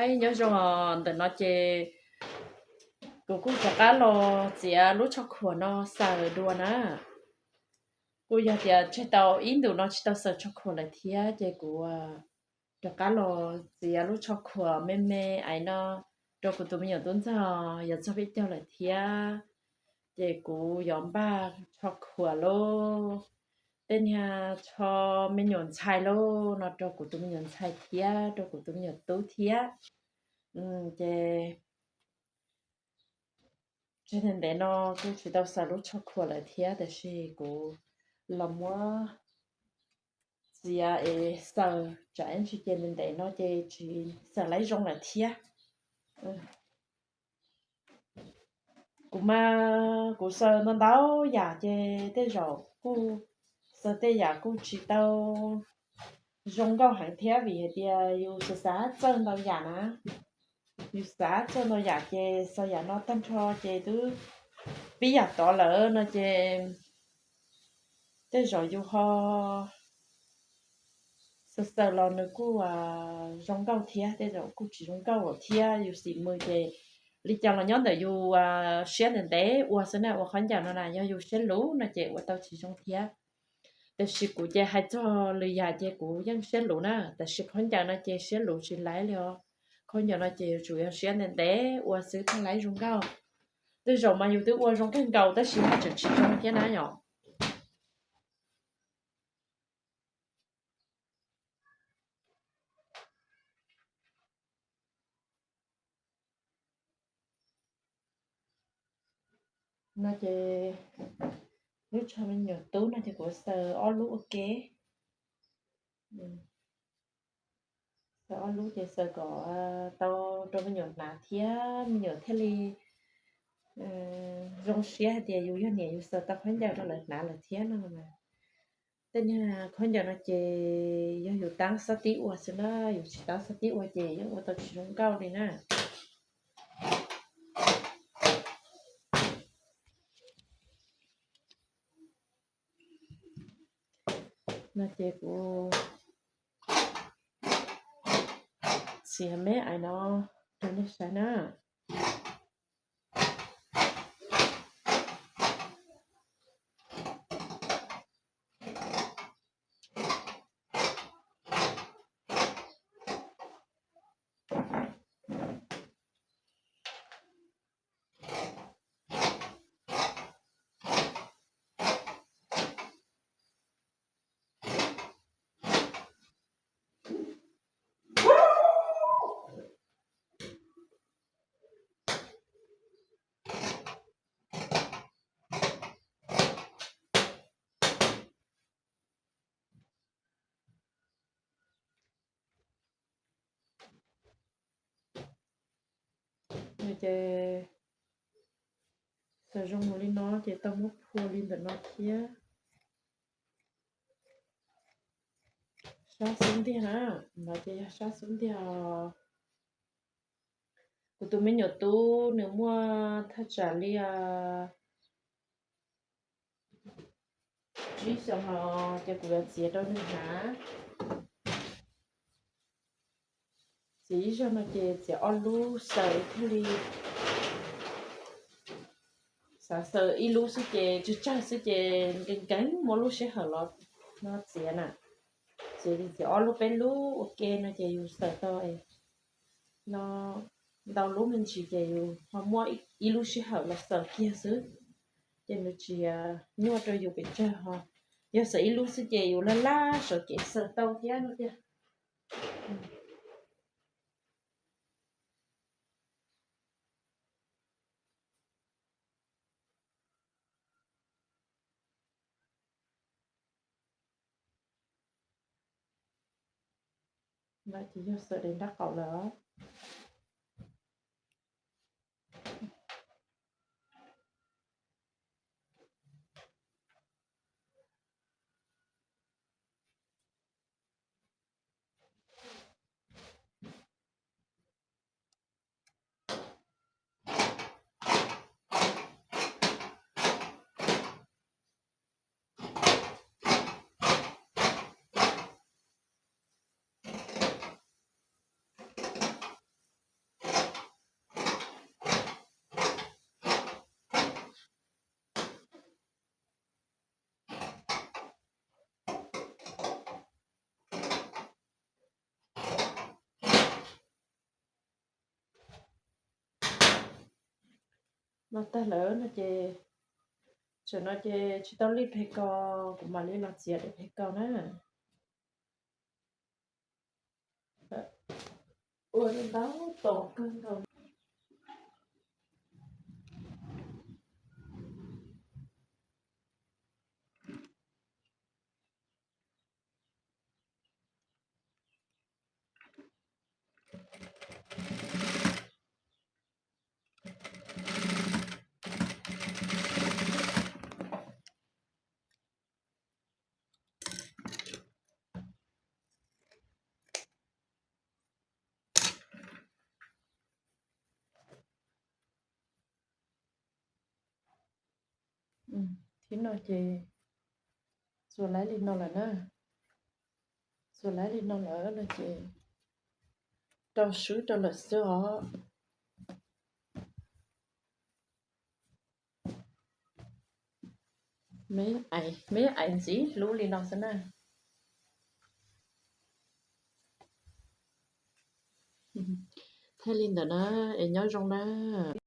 Nyob zoo, ntawm no ces kuv kuj rov qab los txiav lub tsho khuam no xaws dua na. Kuj yog tias tseg tau ib ntus no tsis tau xaws tsho khuam lawm thiab ces kuv rov qab los txiav lub tsho khuam me me ais no rau kuv tus me nyuam tub ntxawg, yuav txog peb caug lawm thiab. Ces kuv yuav npaj tsho khuam lauj, tej niag tsho me nyuam ntxhais lauj no rau kuv tus me nyuam ntxhais thiab rau kuv tus me nyuam tub thiab. Ces tseg ntev ntev no kuj tsis tau xaws lub tsho khuam lawm thiab, tiam sis kuv los muab txiav es xaws, tsam ib ntsis ces ntev ntev no ces tsis xaws laib zoo lawm thiab. Kuv mas kuv xaws ntau ntau yam ces tej zaum kuj xaws tej yam kuj tsis tau zoo nkauj heev thiab, vim hais tias yus xav xav txawj ntau yam na. Yus xav txawj ntau yam ces xaws yam no tag nrho ces twb pib yam tod lawm no ces tej zaum yus ho xaws xaws los nws kuj zoo nkauj thiab, tej zaum kuj tsis zoo nkauj thiab. Yus xim mws ces li cas los nyob ntawm yus siab ntev ntev ua xwb na. Ua khaub ncaws no na yog yus siab luv no ces ua tau tsis zoo thiab. Tiam sis kuv ces hais txog lwm yam ces kuv yeej siab luv na, tiam sis khaub ncaws no ces siab luv tsis laib li os. Khaub ncaws no ces yuav tsum yog siab ntev ntev ua xwb thiaj laib zoo nkauj. Tej zaum mas yus twb ua zoo kawg nkaus tab sis mas tseem tsis zoo thiab na yom. No ces lub tsho me nyuam tub no ces kuv xaws ob lub ua ke. Xaws ob lub ces xaws kom tau rau me nyuam hnav thiab me nyuam thiaj li zoo siab hais tias yus yog niam yus xaws tau khaub ncaws rau lawv hnav lawm thiab no. Tej niag khaub ncaws no ces yog yus tab xab tib ua xwb na, yus tsis tab xab tib ua ces yeej ua tau tsis zoo nkauj li na. No ces kuv txiav me ais no rau nej saib na. Ces xaws zoo mus li no ces tau muab phua li ntawm no thiab. Sab xub ntiag na, no ces yog sab xub ntiag. Kuv tus me nyuam tub nws muaj thaj tsam li tsib xyoos no ces kuv yuav txiav rau nws hnav. Txiav ib zaug no ces txiav ob lub xaws thiaj li, xav xaws ib lub xwb ces tsawg tsawg xwb ces nkees nkees muaj lub sij hawm los no txiav na. Txiav txiav ob lub peb lub ua ke no ces yus xaws tau no ntau lub me ntsis ces yus ho muaj ib lub sij hawm los xaws kiag xwb, ces nws tsis nyuaj rau yus pes tsawg ho. Yog xaws ib lub xwb ces yus laj laj sawv kev xaws tau thiab no tiag. Lawm ces yog xaws daim nraub qaum lawm. No tag lawm no ces, tam sim no ces tsis tau lij peg kos, kuv mam li los txiav daim peg kos na. Ua ntau tos kawg nkaus. Thib no ces txuas laib li no lawm na. Txuas laib li no lawm no ces rau swb rau lawm xwb os. Me ais ntxiv hlub li no xwb na. Thiaj li ntawd na, es nyob zoo na.